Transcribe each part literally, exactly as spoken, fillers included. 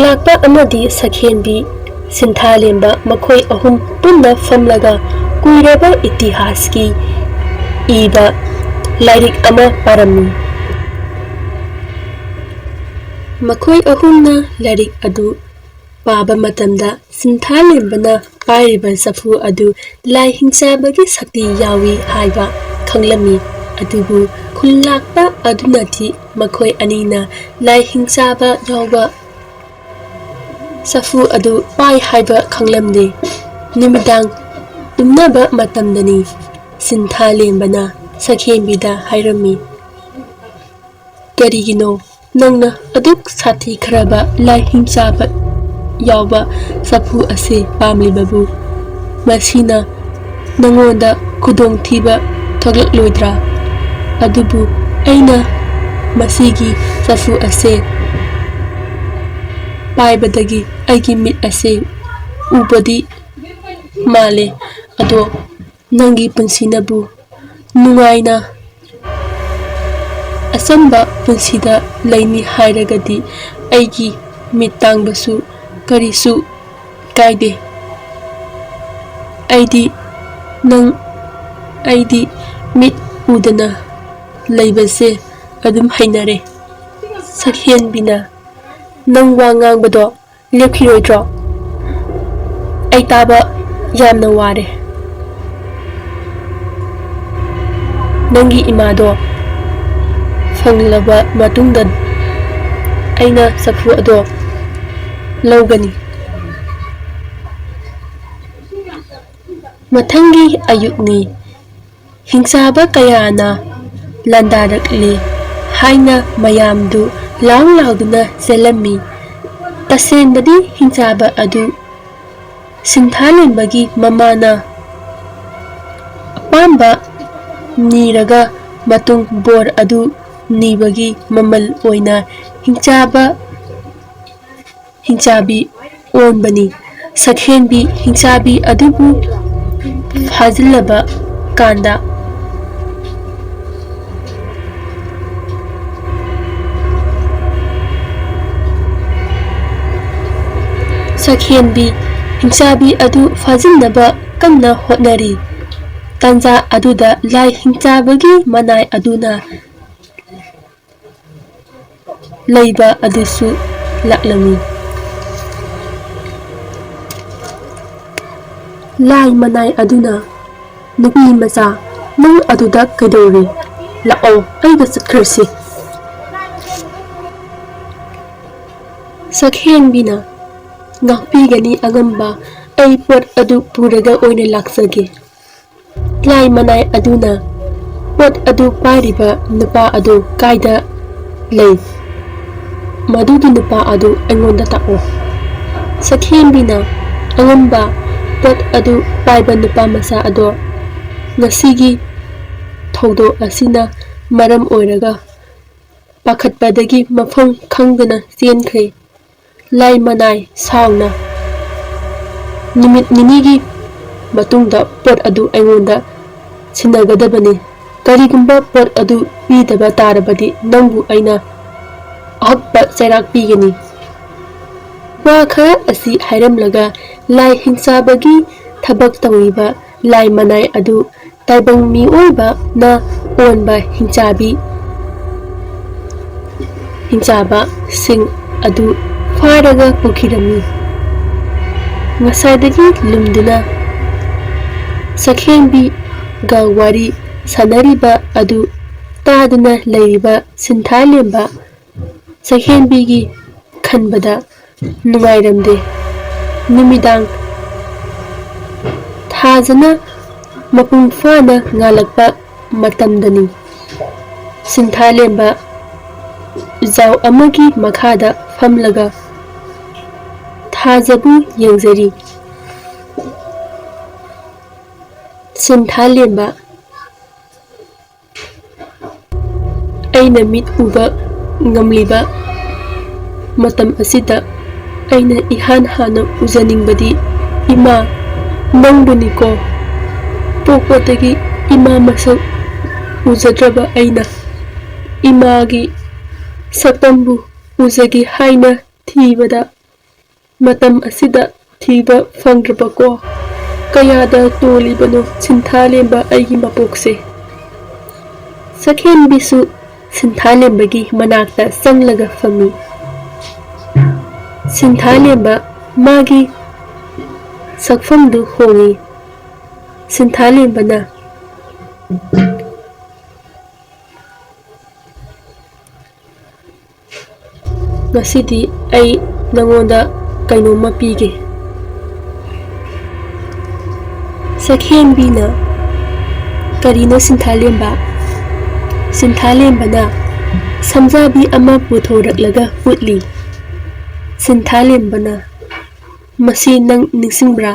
ꯂꯥꯛꯄ ꯑꯃꯗꯤ ꯁꯛꯍꯦꯟꯕꯤ ꯁꯤꯟꯊꯥꯂꯦꯝꯕ ꯃꯈꯣꯏ ꯑꯍꯨꯝ ꯄꯨꯟꯅ ꯐꯝꯂꯒ ꯀꯨꯏꯔꯕ ꯏꯇꯤꯍꯥꯁꯀꯤ ꯏꯕ ꯂꯥꯏꯔꯤꯛ ꯑꯃ ꯄꯥꯔꯝꯃꯤ꯫ ꯃꯈꯣꯏ ꯑꯍꯨꯝꯅ ꯂꯥꯏꯔꯤꯛ ꯑꯗꯨ ꯄꯥꯕ ꯃꯇꯝꯗ ꯁꯤꯟꯊꯥꯂꯦꯝꯕꯅ ꯄꯥꯏꯔꯤꯕ ꯆꯐꯨ ꯑꯗꯨ ꯂꯥꯏ ꯍꯤꯡꯆꯥꯕꯒꯤ ꯁꯛꯇꯤ ꯌꯥꯎꯏ ꯍꯥꯏꯕ ꯈꯪꯂꯝꯃꯤ꯫ ꯑꯗꯨꯕꯨ ꯈꯨꯜꯂꯥꯛꯄ ꯑꯗꯨꯅꯗꯤ ꯃꯈꯣꯏ ꯑꯅꯤꯅ ꯂꯥꯏ ꯍꯤꯡꯆꯥꯕ ꯌꯥꯎꯕ ꯆꯐꯨ ꯑꯗꯨ ꯄꯥꯏ ꯍꯥꯏꯕ ꯈꯪꯂꯝꯗꯦ꯫ ꯅꯨꯃꯤꯗꯥꯡ ꯇꯨꯝꯅꯕ ꯃꯇꯝꯗꯅꯤ ꯁꯤꯟꯊꯥꯂꯦꯝꯕꯅ ꯁꯛꯍꯦꯟꯕꯤꯗ ꯍꯥꯏꯔꯝꯃꯤ, "ꯀꯔꯤꯒꯤꯅꯣ ꯅꯪꯅ ꯑꯗꯨꯛ ꯁꯥꯊꯤꯈ꯭ꯔꯕ ꯂꯥꯏ ꯍꯤꯡꯆꯥꯕ ꯌꯥꯎꯕ ꯆꯐꯨ ꯑꯁꯤ ꯄꯥꯝꯂꯤꯕꯕꯨ? ꯃꯁꯤꯅ ꯅꯉꯣꯟꯗ ꯈꯨꯗꯣꯡꯊꯤꯕ ꯊꯣꯛꯂꯛꯂꯣꯏꯗ꯭ꯔꯥ? ꯑꯗꯨꯕꯨ ꯑꯩꯅ ꯃꯁꯤꯒꯤ ꯆꯐꯨ ꯑꯁꯦ ꯄꯥꯏꯕꯗꯒꯤ ꯑꯩꯒꯤ ꯃꯤꯠ ꯑꯁꯦ ꯎꯕꯗꯤ ꯃꯥꯜꯂꯦ, ꯑꯗꯣ ꯅꯪꯒꯤ ꯄꯨꯟꯁꯤꯅꯕꯨ ꯅꯨꯡꯉꯥꯏꯅ ꯑꯆꯝꯕ ꯄꯨꯟꯁꯤꯗ ꯂꯩꯅꯤ ꯍꯥꯏꯔꯒꯗꯤ ꯑꯩꯒꯤ ꯃꯤꯠ ꯇꯥꯡꯕꯁꯨ ꯀꯔꯤꯁꯨ ꯀꯥꯏꯗꯦ꯫ ꯑꯩꯗꯤ ꯅꯪ, ꯑꯩꯗꯤ ꯃꯤꯠ ꯎꯗꯅ ꯂꯩꯕꯁꯦ ꯑꯗꯨꯝ ꯍꯩꯅꯔꯦ꯫" ꯁꯛꯍꯦꯟꯕꯤꯅ, "ꯅꯪ ꯋꯥ ꯉꯥꯡꯕꯗꯣ ꯂꯦꯞꯈꯤꯔꯣꯏꯗ꯭ꯔꯣ? ꯑꯩ ꯇꯥꯕ ꯌꯥꯝꯅ ꯋꯥꯔꯦ꯫ ꯅꯪꯒꯤ ꯏꯃꯥꯗꯣ ꯐꯪꯂꯕ ꯃꯇꯨꯡꯗ ꯑꯩꯅ ꯆꯐꯨ ꯑꯗꯣ ꯂꯧꯒꯅꯤ꯫" ꯃꯊꯪꯒꯤ ꯑꯌꯨꯛꯅꯤ꯫ ꯍꯤꯡꯆꯥꯕ ꯀꯌꯥꯅ ꯂꯥꯟꯗꯥꯔꯛꯂꯦ ꯍꯥꯏꯅ ꯃꯌꯥꯝꯗꯨ ꯂꯥꯎ ꯂꯥꯎꯗꯨꯅ ꯆꯦꯜꯂꯝꯃꯤ꯫ ꯇꯁꯦꯡꯕꯗꯤ ꯍꯤꯡꯆꯥꯕ ꯑꯗꯨ ꯁꯤꯟꯊꯥꯂꯦꯝꯕꯒꯤ ꯃꯃꯥꯅ ꯑꯄꯥꯝꯕ ꯅꯤꯔꯒ ꯃꯇꯨꯡ ꯕꯣꯔ ꯑꯗꯨ ꯅꯤꯕꯒꯤ ꯃꯃꯜ ꯑꯣꯏꯅ ꯍꯤꯡꯆꯥꯕ ꯍꯤꯡꯆꯥꯕꯤ ꯑꯣꯟꯕꯅꯤ꯫ ꯁꯛꯍꯦꯟꯕꯤ ꯍꯤꯡꯆꯥꯕꯤ ꯑꯗꯨꯕꯨ ꯐꯥꯖꯤꯜꯂꯕ ꯀꯥꯟꯗ, ꯁꯛꯍꯦꯟꯕꯤ ꯍꯤꯡꯆꯥꯕꯤ ꯑꯗꯨ ꯐꯥꯖꯤꯟꯅꯕ ꯀꯟꯅ ꯍꯣꯠꯅꯔꯤ꯫ ꯇꯥꯟꯖꯥ ꯑꯗꯨꯗ ꯂꯥꯏ ꯍꯤꯡꯆꯥꯕꯒꯤ ꯃꯅꯥꯏ ꯑꯗꯨꯅ ꯂꯩꯕ ꯑꯗꯨꯁꯨ ꯂꯥꯛꯂꯝꯃꯤ꯫ ꯂꯥꯏ ꯃꯅꯥꯏ ꯑꯗꯨꯅ, "ꯅꯨꯄꯤ ꯃꯆꯥ, ꯅꯪ ꯑꯗꯨꯗ ꯀꯩꯗꯧꯔꯤ? ꯂꯥꯛꯑꯣ, ꯑꯩꯒ ꯆꯠꯈ꯭ꯔꯁꯤ꯫" ꯁꯛꯍꯦꯟꯕꯤꯅ, "ꯉꯥꯛꯄꯤꯒꯅꯤ ꯑꯉꯝꯕ, ꯑꯩ ꯄꯣꯠ ꯑꯗꯨ ꯄꯨꯔꯒ ꯑꯣꯏꯅ ꯂꯥꯛꯆꯒꯦ꯫" ꯂꯥꯏ ꯃꯅꯥꯏ ꯑꯗꯨꯅ, "ꯄꯣꯠ ꯑꯗꯨ ꯄꯥꯏꯔꯤꯕ ꯅꯨꯄꯥ ꯑꯗꯨ ꯀꯥꯏꯗ ꯂꯩ? ꯃꯗꯨꯒꯤ ꯅꯨꯄꯥ ꯑꯗꯨ ꯑꯩꯉꯣꯟꯗ ꯇꯥꯛꯑꯣ꯫" ꯁꯛꯍꯦꯟꯕꯤꯅ, "ꯑꯉꯝꯕ, ꯄꯣꯠ ꯑꯗꯨ ꯄꯥꯏꯕ ꯅꯨꯄꯥ ꯃꯆꯥ ꯑꯗꯣ ꯉꯁꯤꯒꯤ ꯊꯧꯗꯣꯛ ꯑꯁꯤꯅ ꯃꯔꯝ ꯑꯣꯏꯔꯒ ꯄꯥꯈꯠꯄꯗꯒꯤ ꯃꯐꯝ ꯈꯪꯗꯅ ꯆꯦꯟꯈ꯭ꯔꯦ꯫" ꯂꯥꯏ ꯃꯅꯥꯏ ꯁꯥꯎꯅ, "ꯅꯨꯃꯤꯠ ꯅꯤꯅꯤꯒꯤ ꯃꯇꯨꯡꯗ ꯄꯣꯠ ꯑꯗꯨ ꯑꯩꯉꯣꯟꯗ ꯁꯤꯟꯅꯒꯗꯕꯅꯤ꯫ ꯀꯔꯤꯒꯨꯝꯕ ꯄꯣꯠ ꯑꯗꯨ ꯄꯤꯗꯕ ꯇꯥꯔꯕꯗꯤ ꯅꯪꯕꯨ ꯑꯩꯅ ꯑꯍꯛꯄ ꯆꯩꯔꯥꯛ ꯄꯤꯒꯅꯤ꯫" ꯋꯥ ꯈꯔ ꯑꯁꯤ ꯍꯥꯏꯔꯝꯂꯒ ꯂꯥꯏ ꯍꯤꯡꯆꯥꯕꯒꯤ ꯊꯕꯛ ꯇꯧꯔꯤꯕ ꯂꯥꯏ ꯃꯅꯥꯏ ꯑꯗꯨ ꯇꯥꯏꯕꯪ ꯃꯤꯑꯣꯏꯕꯅ ꯑꯣꯟꯕ ꯍꯤꯡꯆꯥꯕꯤ, ꯍꯤꯡꯆꯥꯕꯁꯤꯡ ꯑꯗꯨ ꯐꯥꯔꯒ ꯄꯨꯈꯤꯔꯝꯃꯤ꯫ ꯉꯁꯥꯏꯗꯒꯤ ꯂꯨꯝꯗꯨꯅ ꯁꯛꯍꯦꯟꯕꯤꯒ ꯋꯥꯔꯤ ꯁꯥꯟꯅꯔꯤꯕ ꯑꯗꯨ ꯇꯥꯗꯨꯅ ꯂꯩꯔꯤꯕ ꯁꯤꯟꯊꯥꯂꯦꯝꯕ ꯁꯛꯍꯦꯟꯕꯤꯒꯤ ꯈꯟꯕꯗ ꯅꯨꯡꯉꯥꯏꯔꯝꯗꯦ꯫ ꯅꯨꯃꯤꯗꯥꯡ ꯊꯥꯖꯅ ꯃꯄꯨꯡ ꯐꯥꯅ ꯉꯥꯜꯂꯛꯄ ꯃꯇꯝꯗꯅꯤ꯫ ꯁꯤꯟꯊꯥꯂꯦꯝꯕ ꯎꯖꯥꯎ ꯑꯃꯒꯤ ꯃꯈꯥꯗ ꯐꯝꯂꯒ ꯊꯥꯖꯕꯨ ꯌꯦꯡꯖꯔꯤ꯫ ꯁꯤꯟꯊꯥꯂꯦꯝꯕ, ꯑꯩꯅ ꯃꯤꯠ ꯎꯕ ꯉꯝꯂꯤꯕ ꯃꯇꯝ ꯑꯁꯤꯗ ꯑꯩꯅ ꯏꯍꯥꯟ ꯍꯥꯟꯅ ꯎꯖꯅꯤꯡꯕꯗꯤ ꯏꯃꯥ ꯅꯪꯕꯨꯅꯤꯀꯣ꯫ ꯄꯣꯛꯄꯗꯒꯤ ꯏꯃꯥ ꯃꯁꯛ ꯎꯖꯗ꯭ꯔꯕ ꯑꯩꯅ ꯏꯃꯥꯒꯤ ꯁꯛꯇꯝꯕꯨ ꯎꯖꯒꯦ ꯍꯥꯏꯅ ꯊꯤꯕꯗ ꯃꯇꯝ ꯑꯁꯤꯗ ꯊꯤꯕ ꯐꯪꯗ꯭ꯔꯕꯀꯣ꯫ ꯀꯌꯥꯗ ꯇꯣꯜꯂꯤꯕꯅꯣ ꯁꯤꯟꯊꯥꯂꯦꯝꯕ ꯑꯩꯒꯤ ꯃꯄꯣꯛꯁꯦ꯫ ꯁꯛꯍꯦꯟꯕꯤꯁꯨ ꯁꯤꯟꯊꯥꯂꯦꯝꯕꯒꯤ ꯃꯅꯥꯛꯇ ꯆꯪꯂꯒ ꯐꯝꯃꯤ꯫ ꯁꯤꯟꯊꯥꯂꯦꯝꯕ ꯃꯥꯒꯤ ꯁꯛꯐꯝꯗꯨ ꯍꯣꯡꯏ꯫ ꯁꯤꯟꯊꯥꯂꯦꯝꯕꯅ, "ꯉꯁꯤꯗꯤ ꯑꯩ ꯅꯉꯣꯟꯗ ꯀꯩꯅꯣꯝꯃ ꯄꯤꯒꯦ꯫" ꯁꯛꯍꯦꯟꯕꯤꯅ, "ꯀꯔꯤꯅꯣ ꯁꯤꯟꯊꯥꯂꯦꯝꯕ?" ꯁꯤꯟꯊꯥꯂꯦꯝꯕꯅ ꯁꯝꯖꯥꯕꯤ ꯑꯃ ꯄꯨꯊꯣꯔꯛꯂꯒ ꯎꯠꯂꯤ꯫ ꯁꯤꯟꯊꯥꯂꯦꯝꯕꯅ, "ꯃꯁꯤ ꯅꯪ ꯅꯤꯡꯁꯤꯡꯕ꯭ꯔꯥ?"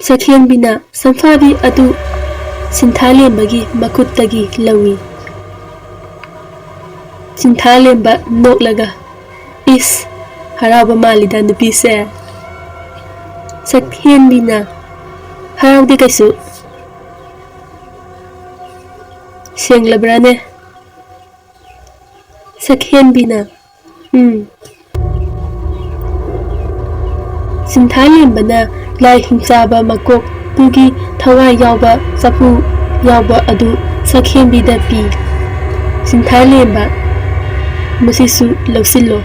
ꯁꯛꯍꯦꯟꯕꯤꯅ ꯁꯝꯐꯥꯕꯤ ꯑꯗꯨ ꯁꯤꯟꯊꯥꯂꯦꯝꯕꯒꯤ ꯃꯈꯨꯠꯇꯒꯤ ꯂꯧꯏ꯫ ꯁꯤꯟꯊꯥꯂꯦꯝꯕ ꯅꯣꯛꯂꯒ, "ꯏꯁ, ꯍꯔꯥꯎꯕ ꯃꯥꯜꯂꯤꯗ ꯅꯨꯄꯤꯁꯦ꯫" ꯁꯛꯍꯦꯟꯕꯤꯅ, "ꯍꯔꯥꯎꯗꯦ ꯀꯩꯁꯨ꯫ ꯁꯦꯡꯂꯕ꯭ꯔꯥꯅꯦ?" ꯁꯛꯍꯦꯟꯕꯤꯅ, "ꯎꯝ꯫" ꯁꯤꯟꯊꯥꯂꯦꯝꯕꯅ ꯂꯥꯏ ꯍꯤꯡꯆꯥꯕ ꯃꯀꯣꯛꯇꯨꯒꯤ ꯊꯋꯥꯏ ꯌꯥꯎꯕ ꯆꯐꯨ ꯌꯥꯎꯕ ꯑꯗꯨ ꯁꯛꯍꯦꯟꯕꯤꯗ ꯄꯤ꯫ ꯁꯤꯟꯊꯥꯂꯦꯝꯕ, "ꯃꯁꯤꯁꯨ ꯂꯧꯁꯤꯜꯂꯣ꯫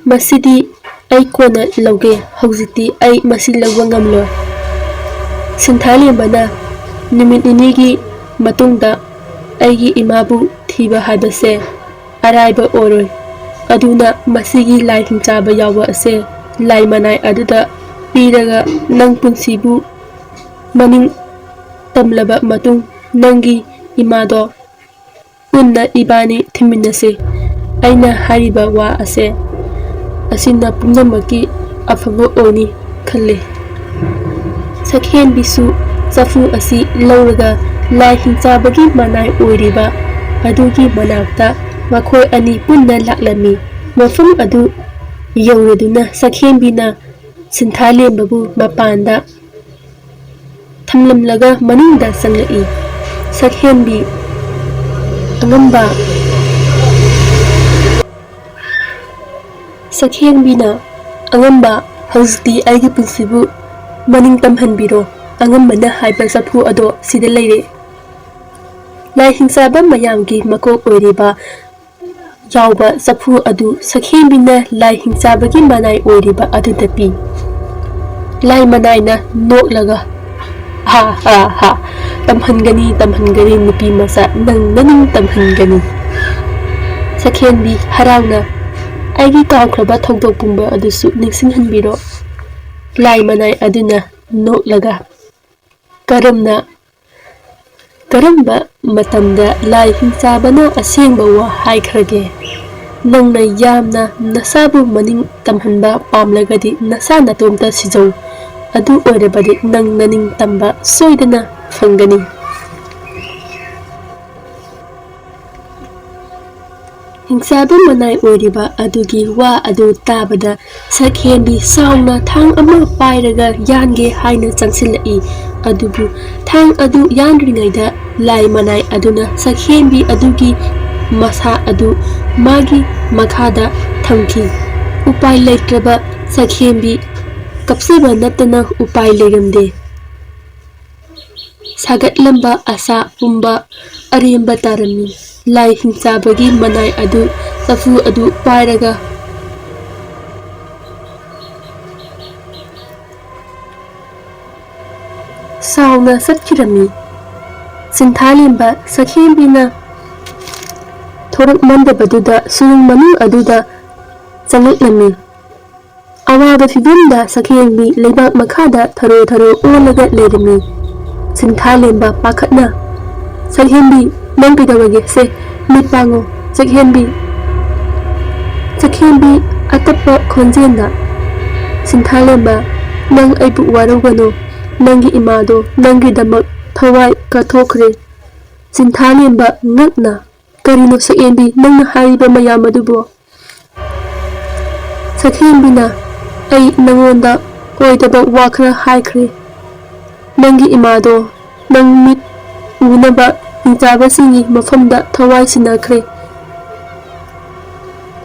ꯃꯁꯤꯗꯤ ꯑꯩ ꯀꯣꯟꯅ ꯂꯧꯒꯦ, ꯍꯧꯖꯤꯛꯇꯤ ꯑꯩ ꯃꯁꯤ ꯂꯧꯕ ꯉꯝꯂꯣꯏ꯫" ꯁꯤꯟꯊꯥꯂꯦꯝꯕꯅ, "ꯅꯨꯃꯤꯠ ꯅꯤꯅꯤꯒꯤ ꯃꯇꯨꯡꯗ ꯑꯩꯒꯤ ꯏꯃꯥꯕꯨ ꯊꯤꯕ ꯍꯥꯏꯕꯁꯦ ꯑꯔꯥꯏꯕ ꯑꯣꯏꯔꯣꯏ꯫ ꯑꯗꯨꯅ ꯃꯁꯤꯒꯤ ꯂꯥꯏ ꯍꯤꯡꯆꯥꯕ ꯌꯥꯎꯕ ꯑꯁꯦ ꯂꯥꯏ ꯃꯅꯥꯏ ꯑꯗꯨꯗ ꯄꯤꯔꯒ ꯅꯪ ꯄꯨꯟꯁꯤꯕꯨ ꯃꯅꯤꯡ ꯇꯝꯂꯕ ꯃꯇꯨꯡ ꯅꯪꯒꯤ ꯏꯃꯥꯗꯣ ꯄꯨꯟꯅ ꯏꯕꯥꯅꯤ ꯊꯤꯃꯤꯟꯅꯁꯤ꯫ ꯑꯩꯅ ꯍꯥꯏꯔꯤꯕ ꯋꯥ ꯑꯁꯦ ꯑꯁꯤꯅ ꯄꯨꯝꯅꯃꯛꯀꯤ ꯑꯐꯕ ꯑꯣꯏꯅꯤ ꯈꯜꯂꯤ꯫" ꯁꯛꯍꯦꯟꯕꯤꯁꯨ ꯆꯐꯨ ꯑꯁꯤ ꯂꯧꯔꯒ ꯂꯥꯏ ꯍꯤꯡꯆꯥꯕꯒꯤ ꯃꯅꯥꯏ ꯑꯣꯏꯔꯤꯕ ꯑꯗꯨꯒꯤ ꯃꯅꯥꯛꯇ ꯃꯈꯣꯏ ꯑꯅꯤ ꯄꯨꯟꯅ ꯂꯥꯛꯂꯝꯃꯤ꯫ ꯃꯐꯝ ꯑꯗꯨ ꯌꯧꯔꯗꯨꯅ ꯁꯛꯍꯦꯟꯕꯤꯅ ꯁꯤꯟꯊꯥꯂꯦꯝꯕꯕꯨ ꯃꯄꯥꯟꯗ ꯊꯝꯂꯝꯂꯒ ꯃꯅꯨꯡꯗ ꯆꯪꯂꯛꯏ꯫ ꯁꯛꯍꯦꯟꯕꯤ, ꯑꯉꯝꯕ꯫ ꯁꯛꯍꯦꯟꯕꯤꯅ, "ꯑꯉꯝꯕ, ꯍꯧꯖꯤꯛꯇꯤ ꯑꯩꯒꯤ ꯄꯨꯟꯁꯤꯕꯨ ꯃꯅꯤꯡ ꯇꯝꯍꯟꯕꯤꯔꯣ꯫ ꯑꯉꯝꯕꯅ ꯍꯥꯏꯕ ꯆꯐꯨ ꯑꯗꯣ ꯁꯤꯗ ꯂꯩꯔꯦ꯫" ꯂꯥꯏ ꯍꯤꯡꯆꯥꯕ ꯃꯌꯥꯝꯒꯤ ꯃꯀꯣꯛ ꯑꯣꯏꯔꯤꯕ ꯌꯥꯎꯕ ꯆꯐꯨ ꯑꯗꯨ ꯁꯛꯍꯦꯟꯕꯤꯅ ꯂꯥꯏ ꯍꯤꯡꯆꯥꯕꯒꯤ ꯃꯅꯥꯏ ꯑꯣꯏꯔꯤꯕ ꯑꯗꯨꯗ ꯄꯤ꯫ ꯂꯥꯏ ꯃꯅꯥꯏꯅ ꯅꯣꯛꯂꯒ, "ꯍꯥ, ꯍꯥ, ꯍꯥ, ꯇꯝꯍꯟꯒꯅꯤ, ꯇꯝꯍꯟꯒꯅꯤ, ꯅꯨꯄꯤ ꯃꯆꯥ, ꯅꯪ ꯅꯅꯤꯡ ꯇꯝꯍꯟꯒꯅꯤ꯫" ꯁꯛꯍꯦꯟꯕꯤ ꯍꯔꯥꯎꯅ, "ꯑꯩꯒꯤ ꯀꯥꯎꯈ꯭ꯔꯕ ꯊꯧꯗꯣꯛ ꯄꯨꯝꯕ ꯑꯗꯨꯁꯨ ꯅꯤꯡꯁꯤꯡꯍꯟꯕꯤꯔꯣ꯫" ꯂꯥꯏ ꯃꯅꯥꯏ ꯑꯗꯨꯅ ꯅꯣꯛꯂꯒ, "ꯀꯔꯝꯅ, ꯀꯔꯝꯕ ꯃꯇꯝꯗ ꯂꯥꯏ ꯍꯤꯡꯆꯥꯕꯅ ꯑꯁꯦꯡꯕ ꯋꯥ ꯍꯥꯏꯈ꯭ꯔꯒꯦ? ꯅꯪꯅ ꯌꯥꯝꯅ ꯅꯁꯥꯕꯨ ꯃꯅꯤꯡ ꯇꯝꯍꯟꯕ ꯄꯥꯝꯂꯒꯗꯤ ꯅꯁꯥ ꯅꯇꯣꯝꯇ ꯁꯤꯖꯧ꯫ ꯑꯗꯨ ꯑꯣꯏꯔꯕꯗꯤ ꯅꯪ ꯅꯅꯤꯡ ꯇꯝꯕ ꯁꯣꯏꯗꯅ ꯐꯪꯒꯅꯤ꯫" ꯍꯤꯡꯆꯥꯕ ꯃꯅꯥꯏ ꯑꯣꯏꯔꯤꯕ ꯑꯗꯨꯒꯤ ꯋꯥ ꯑꯗꯨ ꯇꯥꯕꯗ ꯁꯛꯍꯦꯟꯕꯤ ꯁꯥꯎꯅ ꯊꯥꯡ ꯑꯃ ꯄꯥꯏꯔꯒ ꯌꯥꯟꯒꯦ ꯍꯥꯏꯅ ꯆꯪꯁꯤꯜꯂꯛꯏ꯫ ꯑꯗꯨꯕꯨ ꯊꯥꯡ ꯑꯗꯨ ꯌꯥꯟꯗ꯭ꯔꯤꯉꯩꯗ ꯂꯥꯏ ꯃꯅꯥꯏ ꯑꯗꯨꯅ ꯁꯛꯍꯦꯟꯕꯤ ꯑꯗꯨꯒꯤ ꯃꯁꯥ ꯑꯗꯨ ꯃꯥꯒꯤ ꯃꯈꯥꯗ ꯊꯝꯈꯤ꯫ ꯎꯄꯥꯏ ꯂꯩꯇ꯭ꯔꯕ ꯁꯛꯍꯦꯟꯕꯤ ꯀꯞꯆꯕ ꯅꯠꯇꯅ ꯎꯄꯥꯏ ꯂꯩꯔꯝꯗꯦ꯫ ꯁꯥꯒꯠꯂꯝꯕ ꯑꯁꯥ ꯄꯨꯝꯕ ꯑꯔꯦꯝꯕ ꯇꯥꯔꯝꯃꯤ꯫ ꯂꯥꯏ ꯍꯤꯡꯆꯥꯕꯒꯤ ꯃꯅꯥꯏ ꯑꯗꯨ, ꯆꯐꯨ ꯑꯗꯨ ꯄꯥꯏꯔꯒ ꯁꯥꯎꯅ ꯆꯠꯈꯤꯔꯝꯃꯤ꯫ ꯁꯤꯟꯊꯥꯂꯦꯝꯕ ꯁꯛꯍꯦꯟꯕꯤꯅ ꯊꯣꯔꯛꯃꯟꯗꯕꯗꯨꯗ ꯁꯨꯔꯨꯡ ꯃꯅꯨꯡ ꯑꯗꯨꯗ ꯆꯪꯂꯛꯂꯝꯃꯤ꯫ ꯑꯋꯥꯕ ꯐꯤꯚꯝꯗ ꯁꯛꯍꯦꯟꯕꯤ ꯂꯩꯕꯥꯛ ꯃꯈꯥꯗ ꯊꯔꯣ ꯊꯔꯣ ꯑꯣꯜꯂꯒ ꯂꯩꯔꯝꯃꯤ꯫ ꯁꯤꯟꯊꯥꯂꯦꯝꯕ ꯄꯥꯈꯠꯅ, "ꯁꯛꯍꯦꯟꯕꯤ, ꯅꯪ ꯀꯩꯗꯧꯔꯒꯦ? ꯁꯦ, ꯃꯤꯠ ꯄꯥꯡꯉꯣ, ꯁꯛꯍꯦꯟꯕꯤ꯫" ꯁꯛꯍꯦꯟꯕꯤ ꯑꯇꯞꯄ ꯈꯣꯟꯖꯦꯜꯗ, "ꯁꯤꯟꯊꯥꯂꯦꯝꯕ, ꯅꯪ ꯑꯩꯕꯨ ꯋꯥꯔꯧꯒꯅꯨ꯫ ꯅꯪꯒꯤ ꯏꯃꯥꯗꯣ ꯅꯪꯒꯤꯗꯃꯛ ꯊꯋꯥꯏ ꯀꯠꯊꯣꯛꯈ꯭ꯔꯦ꯫" ꯁꯤꯟꯊꯥꯂꯦꯝꯕ ꯉꯛꯅ, "ꯀꯔꯤꯅꯣ ꯁꯛꯍꯦꯟꯕꯤ ꯅꯪꯅ ꯍꯥꯏꯔꯤꯕ ꯃꯌꯥꯝ ꯑꯗꯨꯕꯨ?" ꯁꯛꯍꯦꯟꯕꯤꯅ, "ꯑꯩ ꯅꯉꯣꯟꯗ ꯑꯣꯏꯗꯕ ꯋꯥ ꯈꯔ ꯍꯥꯏꯈ꯭ꯔꯦ꯫ ꯅꯪꯒꯤ ꯏꯃꯥꯗꯣ ꯅꯪ ꯃꯤꯠ ꯎꯅꯕ ꯍꯤꯡꯆꯥꯕꯁꯤꯡꯒꯤ ꯃꯐꯝꯗ ꯊꯋꯥꯏ ꯁꯤꯟꯅꯈ꯭ꯔꯦ꯫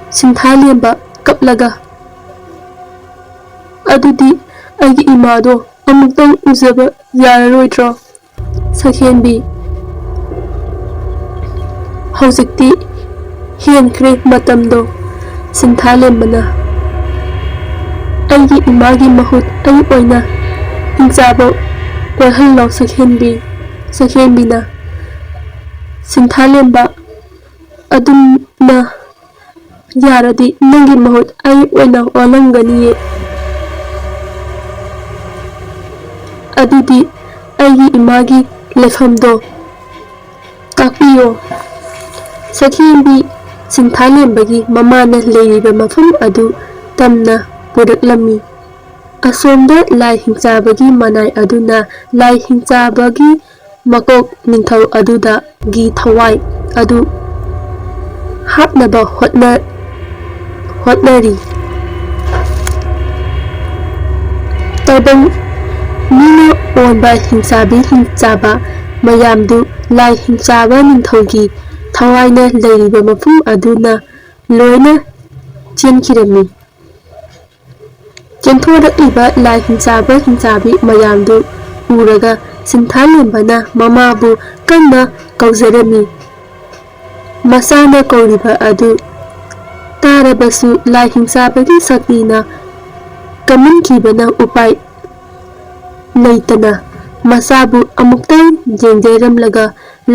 ꯁꯤꯟꯊꯥꯂꯦꯝꯕ ꯀꯞꯂꯒ, "ꯑꯗꯨꯗꯤ ꯑꯩꯒꯤ ꯏꯃꯥꯗꯣ ꯑꯃꯨꯛꯇꯪ ꯎꯖꯕ ꯌꯥꯔꯔꯣꯏꯗ꯭ꯔꯣ?" ꯁꯛꯍꯦꯟꯕꯤ, "ꯍꯧꯖꯤꯛꯇꯤ ꯍꯦꯟꯈ꯭ꯔꯦ ꯃꯇꯝꯗꯣ, ꯁꯤꯟꯊꯥꯂꯦꯝꯕꯅ꯫ ꯑꯩꯒꯤ ꯏꯃꯥꯒꯤ ꯃꯍꯨꯠ ꯑꯩ ꯑꯣꯏꯅ ꯍꯤꯡꯆꯥꯕ ꯑꯣꯏꯍꯜꯂꯣ, ꯁꯛꯍꯦꯟꯕꯤ꯫" ꯁꯛꯍꯦꯟꯕꯤꯅ, "ꯁꯤꯟꯊꯥꯂꯦꯝꯕ, ꯑꯗꯨꯝꯅ ꯌꯥꯔꯗꯤ ꯅꯪꯒꯤ ꯃꯍꯨꯠ ꯑꯩ ꯑꯣꯏꯅ ꯑꯣꯜꯂꯝꯒꯅꯤꯌꯦ꯫ ꯑꯗꯨꯗꯤ ꯑꯩꯒꯤ ꯏꯃꯥꯒꯤ ꯂꯩꯐꯝꯗꯣ ꯇꯥꯛꯄꯤꯌꯣ꯫" ꯁꯛꯍꯦꯟꯕꯤ ꯁꯤꯟꯊꯥꯂꯦꯝꯕꯒꯤ ꯃꯃꯥꯅ ꯂꯩꯔꯤꯕ ꯃꯐꯝ ꯑꯗꯨ ꯇꯝꯅ ꯄꯨꯔꯛꯂꯝꯃꯤ꯫ ꯑꯁꯣꯝꯗ ꯂꯥꯏ ꯍꯤꯡꯆꯥꯕꯒꯤ ꯃꯅꯥꯏ ꯑꯗꯨꯅ ꯂꯥꯏ ꯍꯤꯡꯆꯥꯕꯒꯤ ꯃꯀꯣꯛ ꯅꯤꯡꯊꯧ ꯑꯗꯨꯗꯒꯤ ꯊꯋꯥꯏ ꯑꯗꯨ ꯍꯥꯞꯅꯕ ꯍꯣꯠꯅ-, ꯍꯣꯠꯅꯔꯤ꯫ ꯇꯥꯏꯕꯪ ꯃꯤꯅ ꯑꯣꯟꯕ ꯍꯤꯡꯆꯥꯕꯤ ꯍꯤꯡꯆꯥꯕ ꯃꯌꯥꯝꯗꯨ ꯂꯥꯏ ꯍꯤꯡꯆꯥꯕ ꯅꯤꯡꯊꯧꯒꯤ ꯊꯋꯥꯏꯅ ꯂꯩꯔꯤꯕ ꯃꯐꯝ ꯑꯗꯨꯅ ꯂꯣꯏꯅ ꯆꯦꯟꯈꯤꯔꯝꯃꯤ꯫ ꯆꯦꯟꯊꯣꯔꯛꯂꯤꯕ ꯂꯥꯏ ꯍꯤꯡꯆꯥꯕ ꯍꯤꯡꯆꯥꯕꯤ ꯃꯌꯥꯝꯗꯨ ꯎꯔꯒ ꯁꯤꯟꯊꯥꯂꯦꯝꯕꯅ ꯃꯃꯥꯕꯨ ꯀꯟꯅ ꯀꯧꯖꯔꯝꯃꯤ꯫ ꯃꯆꯥꯅ ꯀꯧꯔꯤꯕ ꯑꯗꯨ ꯇꯥꯔꯕꯁꯨ ꯂꯥꯏ ꯍꯤꯡꯆꯥꯕꯒꯤ ꯁꯛꯇꯤꯅ ꯀꯝꯃꯟꯈꯤꯕꯅ ꯎꯄꯥꯏ ꯂꯩꯇꯅ ꯃꯆꯥꯕꯨ ꯑꯃꯨꯛꯇꯪ ꯌꯦꯡꯖꯔꯝꯂꯒ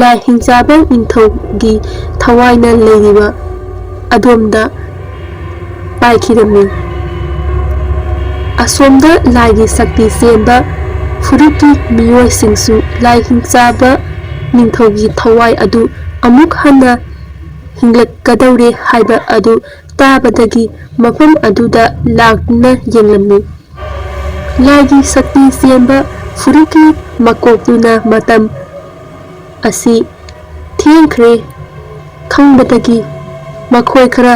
ꯂꯥꯏ ꯍꯤꯡꯆꯥꯕ ꯅꯤꯡꯊꯧꯒꯤ ꯊꯋꯥꯏꯅ ꯂꯩꯔꯤꯕ ꯑꯗꯣꯝꯗ ꯄꯥꯏꯈꯤꯔꯝꯃꯤ꯫ ꯑꯁꯣꯝꯗ ꯂꯥꯏꯒꯤ ꯁꯛꯇꯤ ꯆꯦꯟꯕ ꯐꯨꯔꯨꯞꯀꯤ ꯃꯤꯑꯣꯏꯁꯤꯡꯁꯨ ꯂꯥꯏ ꯍꯤꯡꯆꯥꯕ ꯅꯤꯡꯊꯧꯒꯤ ꯊꯋꯥꯏ ꯑꯗꯨ ꯑꯃꯨꯛ ꯍꯟꯅ ꯍꯤꯡꯂꯛꯀꯗꯧꯔꯦ ꯍꯥꯏꯕ ꯑꯗꯨ ꯇꯥꯕꯗꯒꯤ ꯃꯐꯝ ꯑꯗꯨꯗ ꯂꯥꯛꯇꯨꯅ ꯌꯦꯡꯂꯝꯃꯤ꯫ ꯂꯥꯏꯒꯤ ꯁꯛꯇꯤ ꯆꯦꯟꯕ ꯐꯨꯔꯨꯞꯀꯤ ꯃꯀꯣꯛꯇꯨꯅ ꯃꯇꯝ ꯑꯁꯤ ꯊꯦꯡꯈ꯭ꯔꯦ ꯈꯪꯕꯗꯒꯤ ꯃꯈꯣꯏ ꯈꯔ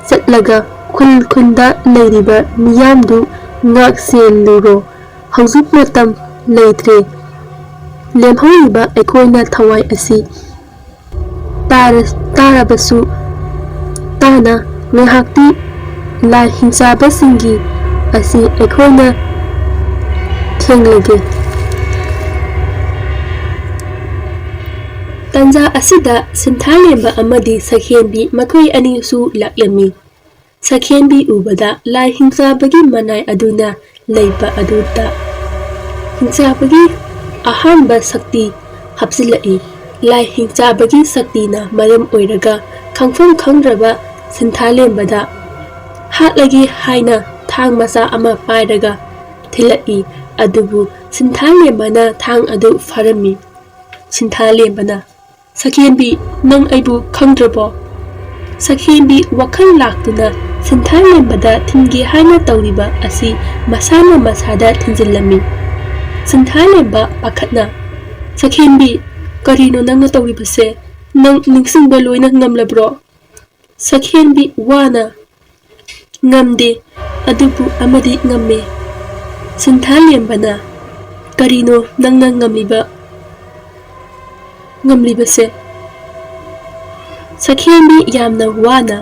ꯆꯠꯂꯒ ꯈꯨꯜ ꯈꯨꯟꯗ ꯂꯩꯔꯤꯕ ꯃꯤꯌꯥꯝꯗꯨ ꯉꯥꯛ ꯁꯦꯜꯂꯨꯔꯣ꯫ ꯍꯧꯖꯤꯛ ꯃꯇꯝ ꯂꯩꯇ꯭ꯔꯦ꯫ ꯂꯦꯝꯍꯧꯔꯤꯕ ꯑꯩꯈꯣꯏꯅ ꯊꯋꯥꯏ ꯑꯁꯤ ꯇꯥꯔ-, ꯇꯥꯔꯕꯁꯨ ꯇꯥꯅ ꯉꯥꯏꯍꯥꯛꯇꯤ ꯂꯥꯏ ꯍꯤꯡꯆꯥꯕꯁꯤꯡꯒꯤ ꯑꯁꯤ ꯑꯩꯈꯣꯏꯅ ꯊꯦꯡꯂꯒꯦ꯫ ꯇꯟꯖꯥ ꯑꯁꯤꯗ ꯁꯤꯟꯊꯥꯂꯦꯝꯕ ꯑꯃꯗꯤ ꯁꯈꯦꯟꯕꯤ ꯃꯈꯣꯏ ꯑꯅꯤꯁꯨ ꯂꯥꯛꯂꯝꯃꯤ꯫ ꯁꯈꯦꯟꯕꯤ ꯎꯕꯗ ꯂꯥꯏ ꯍꯤꯡꯆꯥꯕꯒꯤ ꯃꯅꯥꯏ ꯑꯗꯨꯅ ꯂꯩꯕ ꯑꯗꯨꯗ ꯍꯤꯡꯆꯥꯕꯒꯤ ꯑꯍꯥꯟꯕ ꯁꯛꯇꯤ ꯍꯥꯞꯆꯤꯜꯂꯛꯏ꯫ ꯂꯥꯏ ꯍꯤꯡꯆꯥꯕꯒꯤ ꯁꯛꯇꯤꯅ ꯃꯔꯝ ꯑꯣꯏꯔꯒ ꯈꯪꯐꯝ ꯈꯪꯗ꯭ꯔꯕ ꯁꯤꯟꯊꯥꯂꯦꯝꯕꯗ ꯍꯥꯠꯂꯒꯦ ꯍꯥꯏꯅ ꯊꯥꯡ ꯃꯆꯥ ꯑꯃ ꯄꯥꯏꯔꯒ ꯊꯤꯜꯂꯛꯏ꯫ ꯑꯗꯨꯕꯨ ꯁꯤꯟꯊꯥꯂꯦꯝꯕꯅ ꯊꯥꯡ ꯑꯗꯨ ꯐꯥꯔꯝꯃꯤ꯫ ꯁꯤꯟꯊꯥꯂꯦꯝꯕꯅ, "ꯁꯈꯦꯟꯕꯤ, ꯅꯪ ꯑꯩꯕꯨ ꯈꯪꯗ꯭ꯔꯕꯣ?" ꯁꯈꯦꯟꯕꯤ ꯋꯥꯈꯜ ꯂꯥꯛꯇꯨꯅ ꯁꯤꯟꯊꯥꯂꯦꯝꯕꯗ ꯊꯤꯟꯒꯦ ꯍꯥꯏꯅ ꯇꯧꯔꯤꯕ ꯑꯁꯤ ꯃꯁꯥꯅ ꯃꯁꯥꯗ ꯊꯤꯟꯖꯤꯜꯂꯝꯃꯤ꯫ ꯁꯤꯟꯊꯥꯂꯦꯝꯕ ꯄꯥꯈꯠꯅ, "ꯁꯈꯦꯟꯕꯤ, ꯀꯔꯤꯅꯣ ꯅꯪꯅ ꯇꯧꯔꯤꯕꯁꯦ? ꯅꯪ ꯅꯤꯡꯁꯤꯡꯕ ꯂꯣꯏꯅ ꯉꯝꯂꯕ꯭ꯔꯣ?" ꯁꯈꯦꯟꯕꯤ ꯋꯥꯅ, "ꯉꯝꯗꯦ, ꯑꯗꯨꯕꯨ ꯑꯃꯗꯤ ꯉꯝꯃꯦ꯫" ꯁꯤꯟꯊꯥꯂꯦꯝꯕꯅ, "ꯀꯔꯤꯅꯣ ꯅꯪꯅ ꯉꯝꯂꯤꯕ, ꯉꯝꯂꯤꯕꯁꯦ?" ꯁꯈꯦꯟꯕꯤ ꯌꯥꯝꯅ ꯋꯥꯅ,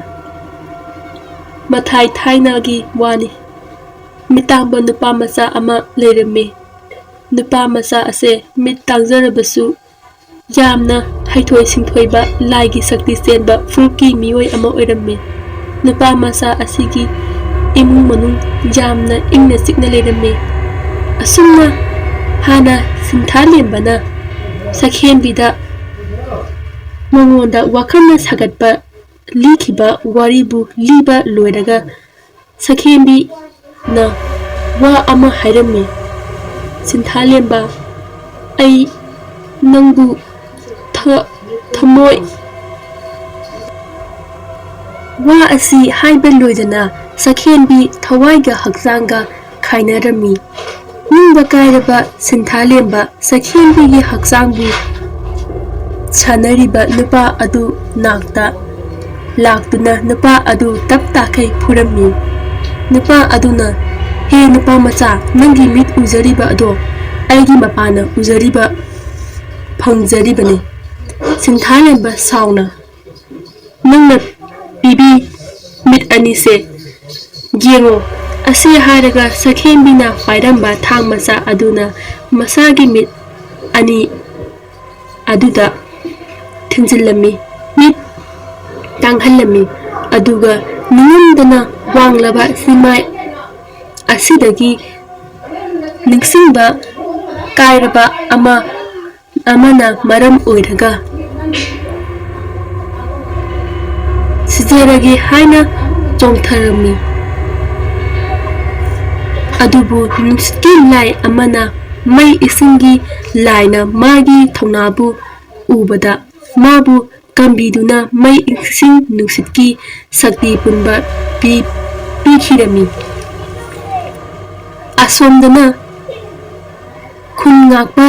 "ꯃꯊꯥꯏ ꯊꯥꯏꯅꯒꯤ ꯋꯥꯅꯤ꯫ ꯃꯤꯇꯥꯡꯕ ꯅꯨꯄꯥ ꯃꯆꯥ ꯑꯃ ꯂꯩꯔꯝꯃꯤ꯫ ꯅꯨꯄꯥ ꯃꯆꯥ ꯑꯁꯦ ꯃꯤꯠ ꯇꯥꯡꯖꯔꯕꯁꯨ ꯌꯥꯝꯅ ꯍꯩꯊꯣꯏ ꯁꯤꯡꯊꯣꯏꯕ, ꯂꯥꯏꯒꯤ ꯁꯛꯇꯤ ꯆꯦꯟꯕ ꯐꯨꯔꯨꯞꯀꯤ ꯃꯤꯑꯣꯏ ꯑꯃ ꯑꯣꯏꯔꯝꯃꯤ꯫ ꯅꯨꯄꯥ ꯃꯆꯥ ꯑꯁꯤꯒꯤ ꯏꯃꯨꯡ ꯃꯅꯨꯡ ꯌꯥꯝꯅ ꯏꯪꯅ ꯆꯤꯛꯅ ꯂꯩꯔꯝꯃꯤ꯫" ꯑꯁꯨꯝꯅ ꯍꯥꯟꯅ ꯁꯤꯟꯊꯥꯂꯦꯝꯕꯅ ꯁꯈꯦꯟꯕꯤꯗ ꯃꯉꯣꯟꯗ ꯋꯥꯈꯜꯅ ꯁꯥꯒꯠꯄ ꯂꯤꯈꯤꯕ ꯋꯥꯔꯤꯕꯨ ꯂꯤꯕ ꯂꯣꯏꯔꯒ ꯁꯈꯦꯟꯕꯤꯅ ꯋꯥ ꯑꯃ ꯍꯥꯏꯔꯝꯃꯤ, "ꯁꯤꯟꯊꯥꯂꯦꯝꯕ, ꯑꯩ ꯅꯪꯕꯨ ꯊ-, ꯊꯃꯣꯏ꯫" ꯋꯥ ꯑꯁꯤ ꯍꯥꯏꯕ ꯂꯣꯏꯗꯅ ꯁꯈꯦꯟꯕꯤ ꯊꯋꯥꯏꯒ ꯍꯛꯆꯥꯡꯒ ꯈꯥꯏꯅꯔꯝꯃꯤ꯫ ꯅꯤꯡꯕ ꯀꯥꯏꯔꯕ ꯁꯤꯟꯊꯥꯂꯦꯝꯕ ꯁꯈꯦꯟꯕꯤꯒꯤ ꯍꯛꯆꯥꯡꯕꯨ ꯁꯥꯟꯅꯔꯤꯕ ꯅꯨꯄꯥ ꯑꯗꯨ ꯅꯥꯛꯇ ꯂꯥꯛꯇꯨꯅ ꯅꯨꯄꯥ ꯑꯗꯨ ꯇꯞ ꯇꯥꯈꯩ ꯐꯨꯔꯝꯃꯤ꯫ ꯅꯨꯄꯥ ꯑꯗꯨꯅ, "ꯍꯦ ꯅꯨꯄꯥ ꯃꯆꯥ, ꯅꯪꯒꯤ ꯃꯤꯠ ꯎꯖꯔꯤꯕ ꯑꯗꯣ ꯑꯩꯒꯤ ꯃꯄꯥꯅ ꯎꯖꯔꯤꯕ ꯐꯪꯖꯔꯤꯕꯅꯤ꯫ ꯁꯤꯟꯊꯥꯂꯦꯝꯕ ꯁꯥꯎꯅ, "ꯅꯪꯅ ꯄꯤꯕꯤ ꯃꯤꯠ ꯑꯅꯤꯁꯦ ꯌꯦꯡꯉꯣ"꯫ ꯑꯁꯤ ꯍꯥꯏꯔꯒ ꯁꯛꯍꯦꯟꯕꯤꯅ ꯄꯥꯏꯔꯝꯕ ꯊꯥꯡ ꯃꯆꯥ ꯑꯗꯨꯅ ꯃꯁꯥꯒꯤ ꯃꯤꯠ ꯑꯅꯤ ꯑꯗꯨꯗ ꯊꯤꯟꯖꯤꯜꯂꯝꯃꯤ꯫ ꯃꯤꯠ ꯇꯥꯡꯍꯜꯂꯝꯃꯤ꯫ ꯑꯗꯨꯒ ꯅꯤꯡꯉꯝꯗꯅ ꯋꯥꯡꯂꯕ ꯆꯤꯡꯃꯥꯏ ꯑꯁꯤꯗꯒꯤ ꯅꯤꯡꯁꯤꯡꯕ ꯀꯥꯏꯔꯕ ꯑꯃ ꯑꯃꯅ ꯃꯔꯝ ꯑꯣꯏꯔꯒ ꯁꯤꯖꯔꯒꯦ ꯍꯥꯏꯅ ꯆꯣꯡꯊꯔꯝꯃꯤ꯫ ꯑꯗꯨꯕꯨ ꯅꯨꯡꯁꯤꯠꯀꯤ ꯂꯥꯏ ꯑꯃꯅ, ꯃꯩ ꯏꯁꯤꯡꯒꯤ ꯂꯥꯏꯅ ꯃꯥꯒꯤ ꯊꯧꯅꯥꯕꯨ ꯎꯕꯗ ꯃꯥꯕꯨ ꯀꯟꯕꯤꯗꯨꯅ ꯃꯩ ꯏꯁꯤꯡ ꯅꯨꯡꯁꯤꯠꯀꯤ ꯁꯛꯇꯤ ꯄꯨꯝꯕ ꯄꯤ-, ꯄꯤꯈꯤꯔꯝꯃꯤ꯫ ꯑꯁꯣꯝꯗꯅ ꯈꯨꯟ ꯉꯥꯛꯄ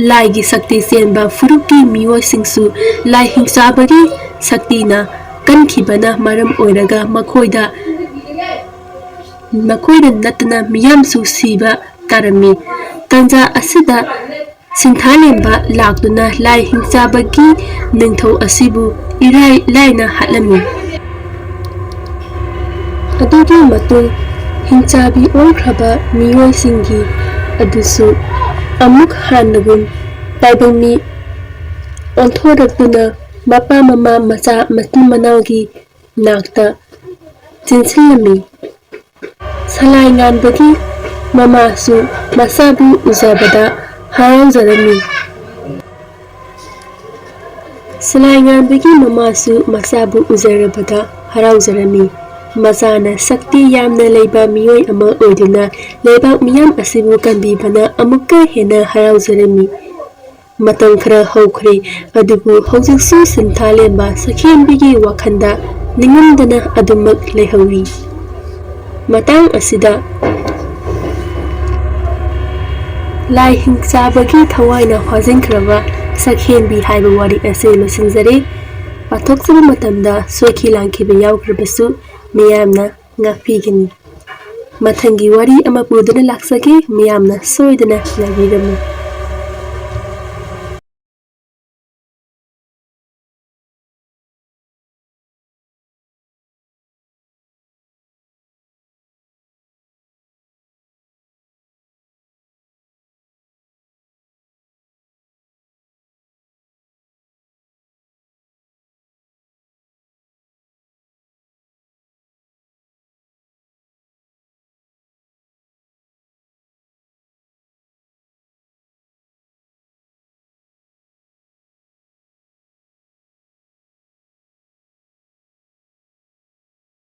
ꯂꯥꯏꯒꯤ ꯁꯛꯇꯤ ꯆꯦꯟꯕ ꯐꯨꯔꯨꯞꯀꯤ ꯃꯤꯑꯣꯏꯁꯤꯡꯁꯨ ꯂꯥꯏ ꯍꯤꯡꯆꯥꯕꯒꯤ ꯁꯛꯇꯤꯅ ꯀꯟꯈꯤꯕꯅ ꯃꯔꯝ ꯑꯣꯏꯔꯒ ꯃꯈꯣꯏꯗ, ꯃꯈꯣꯏꯗ ꯅꯠꯇꯅ ꯃꯤꯌꯥꯝꯁꯨ ꯁꯤꯕ ꯇꯥꯔꯝꯃꯤ꯫ ꯇꯥꯟꯖꯥ ꯑꯁꯤꯗ ꯁꯤꯟꯊꯥꯂꯦꯝꯕ ꯂꯥꯛꯇꯨꯅ ꯂꯥꯏ ꯍꯤꯡꯆꯥꯕꯒꯤ ꯅꯤꯡꯊꯧ ꯑꯁꯤꯕꯨ ꯏꯔꯥꯏ ꯂꯥꯏꯅ ꯍꯥꯠꯂꯝꯃꯤ꯫ ꯑꯗꯨꯒꯤ ꯃꯇꯨꯡ ꯍꯤꯡꯆꯥꯕꯤ ꯑꯣꯟꯈ꯭ꯔꯕ ꯃꯤꯑꯣꯏꯁꯤꯡꯒꯤ ꯑꯗꯨꯁꯨ ꯑꯃꯨꯛ ꯍꯥꯟꯅꯒꯨꯝ ꯇꯥꯏꯕꯪ ꯃꯤ ꯑꯣꯟꯊꯣꯔꯛꯇꯨꯅ ꯃꯄꯥ ꯃꯃꯥ ꯃꯆꯥ ꯃꯆꯤꯟ ꯃꯅꯥꯎꯒꯤ ꯅꯥꯛꯇ ꯆꯦꯟꯁꯤꯜꯂꯝꯃꯤ꯫ ꯁꯂꯥꯏ ꯉꯥꯟꯕꯒꯤ ꯃꯃꯥꯁꯨ ꯃꯆꯥꯕꯨ ꯎꯖꯕꯗ ꯍꯔꯥꯎꯖꯔꯝꯃꯤ꯫ ꯁꯂꯥꯏ ꯉꯥꯟꯕꯒꯤ ꯃꯃꯥꯁꯨ ꯃꯆꯥꯕꯨ ꯎꯖꯔꯕꯗ ꯍꯔꯥꯎꯖꯔꯝꯃꯤ꯫ ꯃꯆꯥꯅ ꯁꯛꯇꯤ ꯌꯥꯝꯅ ꯂꯩꯕ ꯃꯤꯑꯣꯏ ꯑꯃ ꯑꯣꯏꯗꯨꯅ ꯂꯩꯕꯥꯛ ꯃꯤꯌꯥꯝ ꯑꯁꯤꯕꯨ ꯀꯟꯕꯤꯕꯅ ꯑꯃꯨꯛꯀ ꯍꯦꯟꯅ ꯍꯔꯥꯎꯖꯔꯝꯃꯤ꯫ ꯃꯇꯝ ꯈꯔ ꯍꯧꯈ꯭ꯔꯦ, ꯑꯗꯨꯕꯨ ꯍꯧꯖꯤꯛꯁꯨ ꯁꯤꯟꯊꯥꯂꯦꯝꯕ ꯁꯛꯍꯦꯟꯕꯤꯒꯤ ꯋꯥꯈꯜꯗ ꯅꯤꯡꯉꯝꯗꯅ ꯑꯗꯨꯃꯛ ꯂꯩꯍꯧꯔꯤ꯫ ꯃꯇꯥꯡ ꯑꯁꯤꯗ ꯂꯥꯏ ꯍꯤꯡꯆꯥꯕꯒꯤ ꯊꯋꯥꯏꯅ ꯐꯥꯖꯤꯟꯈ꯭ꯔꯕ ꯁꯛꯍꯦꯟꯕꯤ ꯍꯥꯏꯕ ꯋꯥꯔꯤ ꯑꯁꯤ ꯂꯣꯏꯁꯤꯟꯖꯔꯦ꯫ ꯄꯥꯊꯣꯛꯆꯕ ꯃꯇꯝꯗ ꯁꯣꯏꯈꯤ ꯂꯥꯟꯈꯤꯕ ꯌꯥꯎꯈ꯭ꯔꯕꯁꯨ ꯃꯤꯌꯥꯝꯅ ꯉꯥꯛꯄꯤꯒꯅꯤ꯫ ꯃꯊꯪꯒꯤ ꯋꯥꯔꯤ ꯑꯃ ꯄꯨꯗꯨꯅ ꯂꯥꯛꯆꯒꯦ, ꯃꯤꯌꯥꯝꯅ ꯁꯣꯏꯗꯅ ꯉꯥꯏꯕꯤꯔꯝꯃꯨ꯫